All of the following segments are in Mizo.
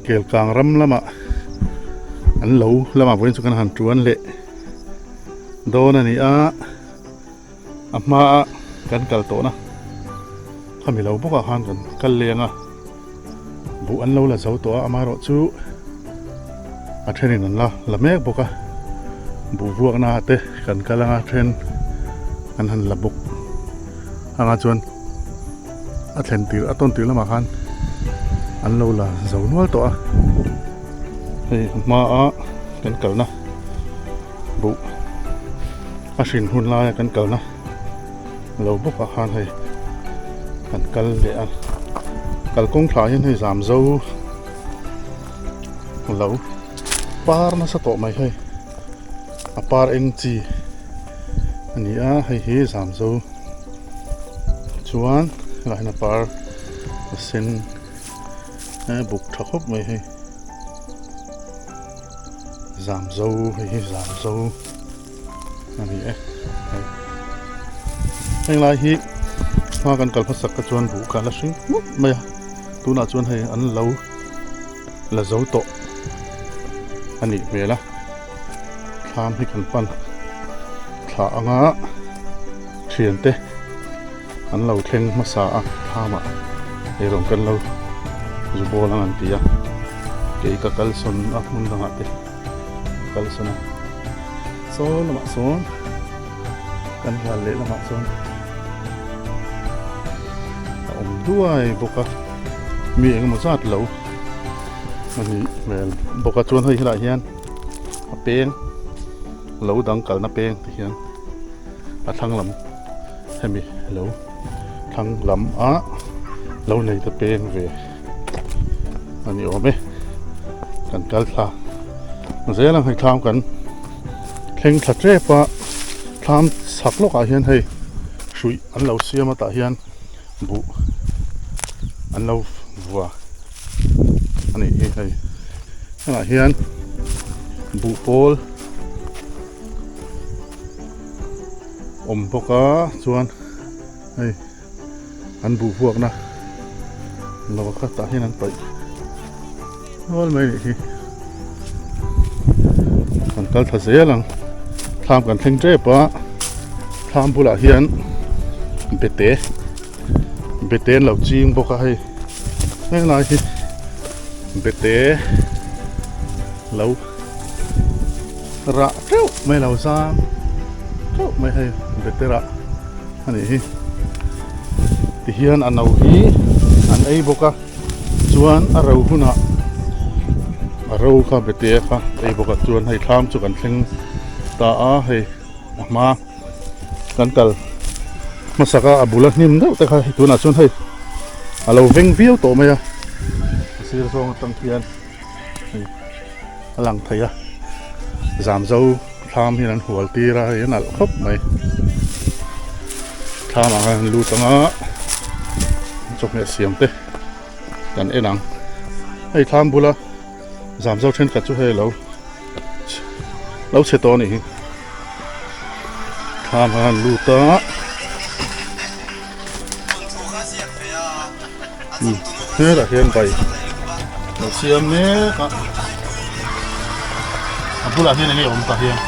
Kelkang ram lamah an lo lamah vawiin chu kan han tuan leh dawn a ni a, a hmaa kan kal tawhna khami lo bawkah khan kan kal leng a, buh an lo la zo tawh a, amaherawhchu a thenin an la la mek bawk a, buh vuakna te kan kal anga then an han la bawk anga chuan. A thlen tir a tawn tir lamah khan an lo la zo nual tawh a hei a hma a kan kalna buh a hrin hun laia kan kalna lo bawk ah khan hei kan kal leh a kalkawng thla hian hei zam zo lo par nasa tawh mai hei a par eng chi a ni a hei hi zam zo. Chuan helaiah hian a par a sen a buk tha khawp mai hei zamzo hei hi zamzo a ni e hei heng lai hi hma kan kal hmasak te chuan buh kha a la hring hmuk mai a tunah chuan hei an lo la zo tawh a nih hmel a thlam hi kan pan thla anga thiante an lo thleng hmasa a thlamah eirawng kan lo zu bawl ang an ti a kei ka kal sawn a hmun dangah te ka kal sawn a saw lamah sawn kan ral leh lamah sawn a awm duai bawk a mi engemaw zat lo a nih hmel bawk a chuan hei helaiah hian a peng lo dang kalna peng te hian a thlang lam hemi lo thlang lam a lo nei te peng ve a ni awm e kan kal thla zel ang hei thlam kan thleng thla tep a thlam chhak lawkah hian hei hruih an lo siam a tah hian buh an lo vua a nih hi hei hetah hian buh pawl awm bawk a chuan hei an buh vuakna lo kha tah hian an paih nual mai a nih hi kan kal thla zel ang thlam kan thleng tep a thlam bulah hian bete bete an lo ching bawk a hei helai hi bete lo rah teuh mai lo zam teuh mai hei bete rah a nih hi tihian a no hi an ei bawk a chuan a ro hunah a ro kha bete kha ei bawk a chuan hei thlam chu kan thleng ta a hei a hma kan kal hmasak a a bul a hnim deuh te kha hei tunah chuan hei a lo veng viau tawh mai a a sir zawng atang hian hei a lang thei a zamzo thlam hian an hual tir a hei a nalh khawp mai thlam ah khan an lut ang a chawhmeh siam te kan en ang hei thlam bula zamzo thenkhat chu hei lo lo chhe tawh a nih hi thlam ah khan an lut a Hetah hian bai lo siam mek a a bulah hian enge awm tah hian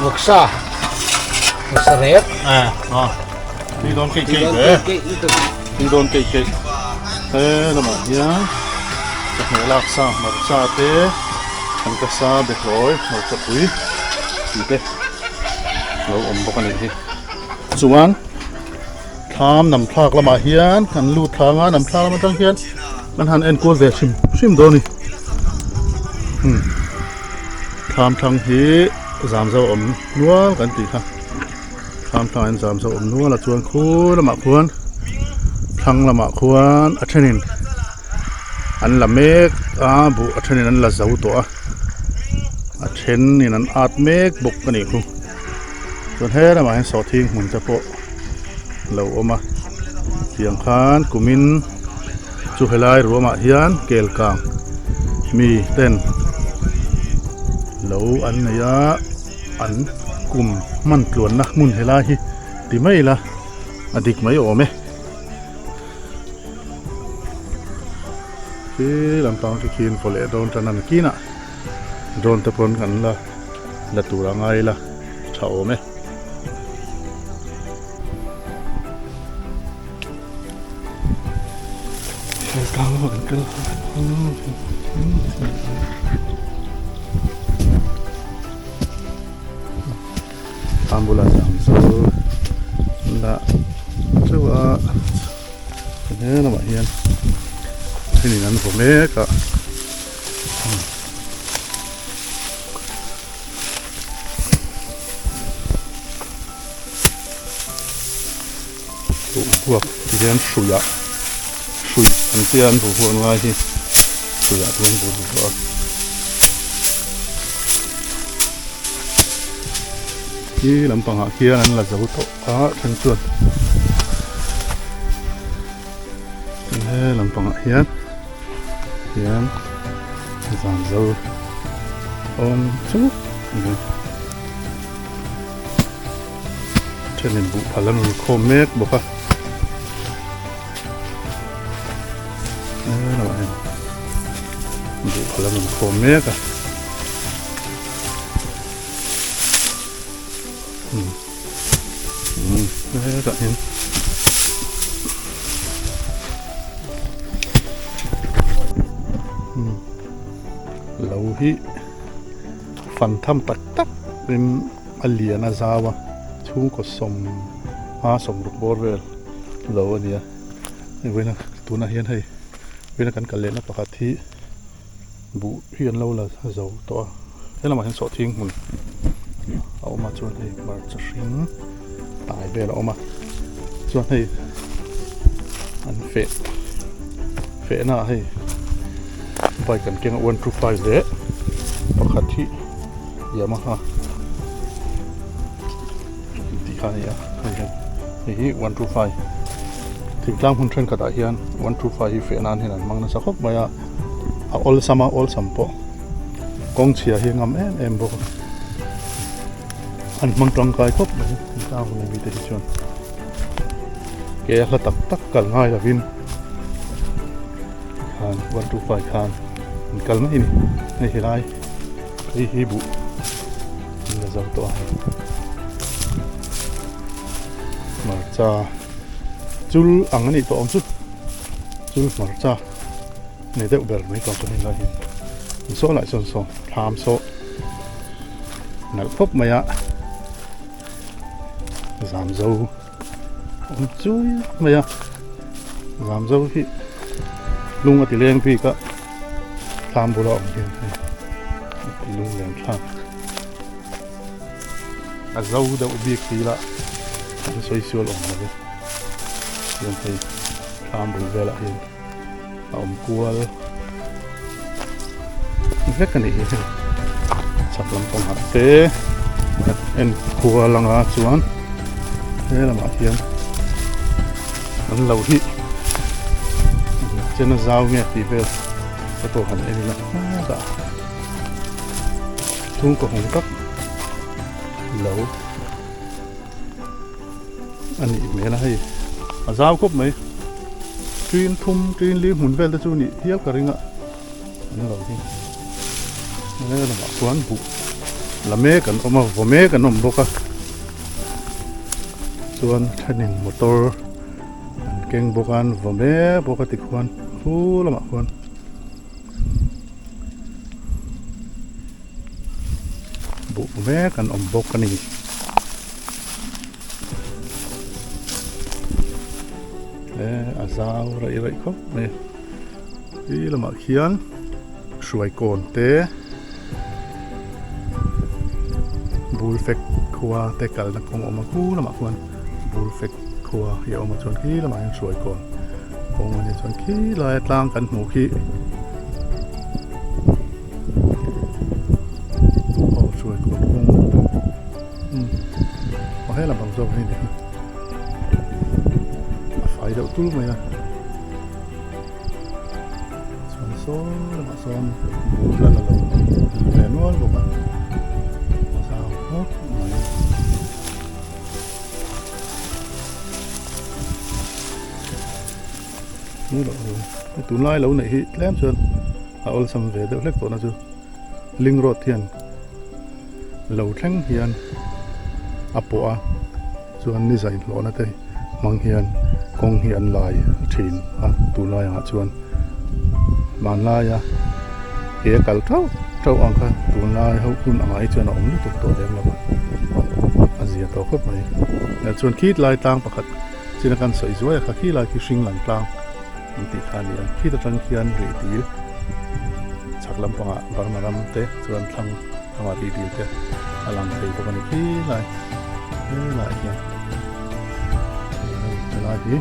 Vawksa vawksa rep a a tui dawn keih keih ve tui dawn keih keih he lamah hian chawhmeh lak sa hmarcha te an ka sa behlawi hmarcha pui tih te lo awm bawk a nih hi chuan. Thlam nam thlak lamah hian kan lut thlang a nam thlak lam atang hian kan han en kual ve hrim hrim dawn a ni hmm thlam thlang hi zam zo awm nual kan tih kha thlam thlangah hian zam zo awm nual a chuan khu lamah khuan thlang lamah khuan a thenin an la mek a buh a thenin an la zo tawh a a thenin an at mek bawk a nih khu chuan he lamah hian sawhthing hmun te pawh. lo awm a tiang khan kumin chu helai ruamah hian kel kang mi ten lo an nei a an kum hman tluanna hmun helai hi ti mai ila a dik mai awm e. Khi lampang te khian vaw leh dawn tan a nakinah drone te pawn kan la la tur a ngai ila tha awm e. Ambulance ang chu dah teuh a he lamah hian thenin an vaw mek a. Buhbuak ti hian hruiah hruih an tia an buhbuak lai hi hruiah te hian buhbuak a. Khi lampangah khian an la zo tawh a then chuan he lampangah hian hian zan zo awm chuk a ni. Thenin buh phal an rawn khawm mek bawk a helamah hian buh phal an rawn khawm mek a umm umm hetah hian umm lo hi fan tham tak tak in. A lian a zau a, chhungkaw sawm a sawmruk bawr vel lo a nia. Hei vawiin a tunah hian hei vawiin a kan kal lehna pakhat hi buh hi an lo la zo tawh a, he lamah hian sawhthing hmun a awm a chuan hei hmarcha hring tai vel a awm a chuan hei an feh fehna ah hei bike an keng a 125 leh pakhat hi. Yamaha tih kha a ni a hei hian hei hi 125 thingtlang hmun thenkhatah hian 125 hi feh nan hian an hmang nasa khawp mai a a awlsam a awlsam pawh kawng chhia hi a ngam em em bawk a an hmang tangkai khawp mai thingtlang hmun ami te hi chuan ke a hla tak tak kal ngai lovin khan 125 khan an kal mai a ni hei helai. Hei hi buh an la zo tawh a hei hmarcha chul ang a nih tawh ang chu chul hmarcha nei deuh ber mai tawh chu hei lai hian an saw lah sawn saw thlam saw nalh khawp mai a zam zo awm chui mai a zam zo hi lung a ti leng bik a. Thlam bula awm hian hei a ti lung len thlak a zo deuh bik ti ila an sawi sual awm lo ve chuan hei thlam bul velah hian a awm kual vek a nih hi hei chhak lampangah te kan en kual anga chuan he lamah hian an lo hi chen a zau nge tih vel te pawh han en ila hetah chhungkaw hawng tak lo a nih hmel a hei a zau khawp mai ṭin thum ṭin li hmun vel te chu nih hial ka ring a an lo hi he lamah chuan buh la mek an awm a vaw mek an awm bawk a. Chuan thenin motor an keng bawk a an vaw mek bawk a tikhuan khu lamah khuan buh mek an awm bawk a ni. He a zau raih raih khawp mai a ti lamah khian hruai kawn te. Bul fek khua te kalna kawng a awm a khu lamah khuan bul fek khua hi a awm a chuan khi lamah hian hruai kawn kawng a nia chuan khi laia tlang kan hmuh khi aw hruai kawn kawng umm aw he lampang zawk hi a ni a fai deuh tul mai a. Chuan saw lamah sawn buh la la lo ve nual bawk a a zau khawp mai. Tunlai lo neih hi tlem chuan a awlsam ve deuh hlek tawhna chu Ling Road hian lo thleng hian a pawh a chuan ni zai hlawhna te hmang hian kawng hi an lai thin a tunlai angah chuan hmanlaia ke a kal thauh thauh ang kha tunlai ho hun angah hi chuan a awm lutuk tawh lem lo a a zia tawh khawp mai chuan khitlai tlang pakhat China kan sawi zuai a kha khi lai khi hring lang tlang an tih kha a ni a, khit atang khian rih dil chhak lampangah Burma ram te chuan thlang lamah rih dil te a lang thei bawk a ni khi lai helaiah hian helai hi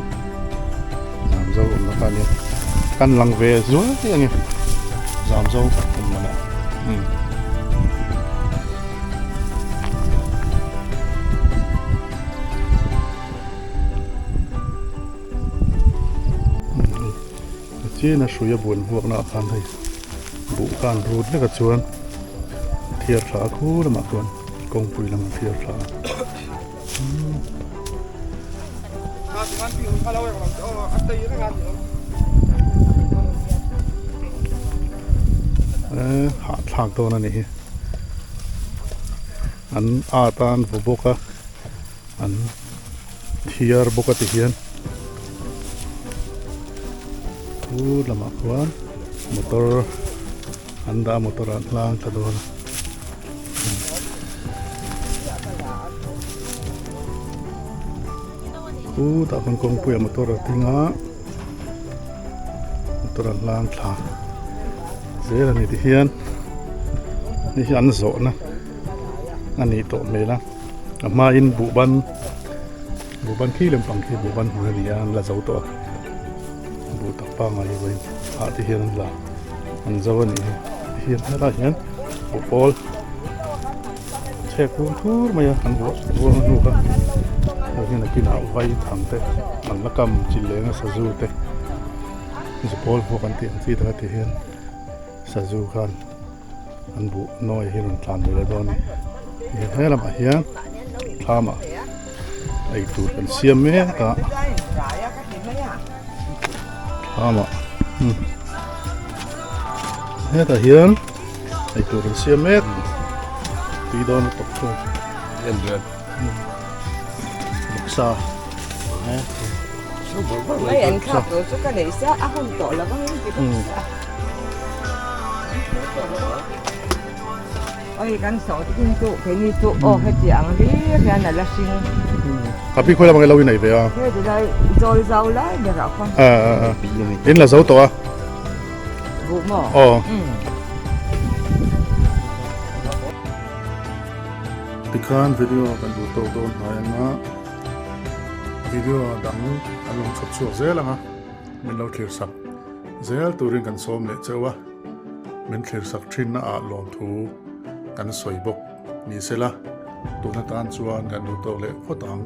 Zamzo awmna kha a nia kan lang ve zuai a ni Zamzo awmna lah umm. Tichuan a hrui a buan vuakna ah khan hei buh kha an rut vek a chuan thiar thla a khu lamah khuan kawngpui lamah thiar thla a. Hahthlak dawn a nih hi an at a an vaw bawk a. An thiar bawk a ti hian chu lamah khuan motor an dah a motor ah an hlang thla dawn a. Khutah khuan kawngpuiah motor a ding a motor an hlang thla zel a ni ti hian hei hi an zawhna a nih tawh hmel a. A hmain buhban buhban khi lem pang khi buhban hmun a ni a an la zo tawh a buh tak pangngai hi vawiin ah te hian an la an zo a nih hi tihian helaiah hian buh pawl chhek vur thur mai a an vuah vuah hnu kha hei hian a kinah vai thang te an la kam chi leng a sazu te zu pawl vuak an tih ang chi te kha ti hian sazu khan. An buh nawi hi rawn tlan ve leh dawn a ni. He lamah hian thlamah ei tur kan siam mek a. Thlamah hmm hetah hian ei tur kan siam mek tui dawn lutuk thung. Vawksa Mai an khak tur chu ka nei sia a hun tawh lo ang ti bawk sia. Oi kan saw tin chu keini chu aw heti ang hlir hian a la hring. Ka pi khawi lamah nge lo i nei ve a? Heti lai zawl zau lai berah khawn. A a a in la zo tawh a. Buh maw? Aw. Tikhan video kan duh tawk dawn hnai ang a, video dang an rawn chhawp chhuak zel ang a, min lo thlir sak zel turin kan sawm leh cheu a, min thlir sak thinna ah lawmthu kan sawi bawk ni sela, tun atan chuan kan duh tawk leh phawt ang.